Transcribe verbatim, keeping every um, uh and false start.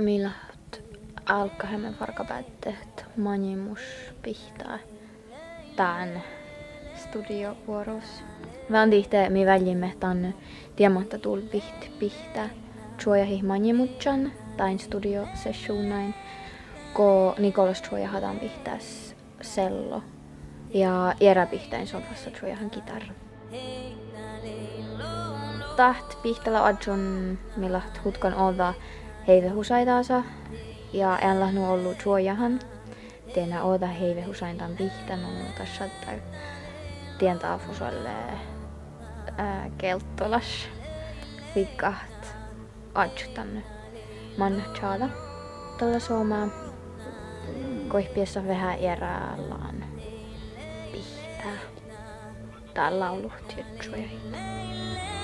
Mii leat álggaheame fargabehtet maŋimuš bihtá dán studiovuoras. Dán dihte mii válljiimet dan Diamantadulvvit bihtá čuojahit maŋimužžan dain studiosešuvnnain, go Nicolas čuojaha dan bihtás cello ja eará bihtáin son fas čuojahan gitára. Dát bihtá lea oažžun mii leat hutkan ođđa heivehusaid dasa. Ja ean leat nu ollu čuojahan. Dien ođđa heivehusain dan bihtá, nu dat šaddá dien dáfus oalle, eh, gealddolaš figgat oažžut dan mannat čađa dasa somá, goit beassat veahá eará lan bihtá dál lávlut ja čuojahit.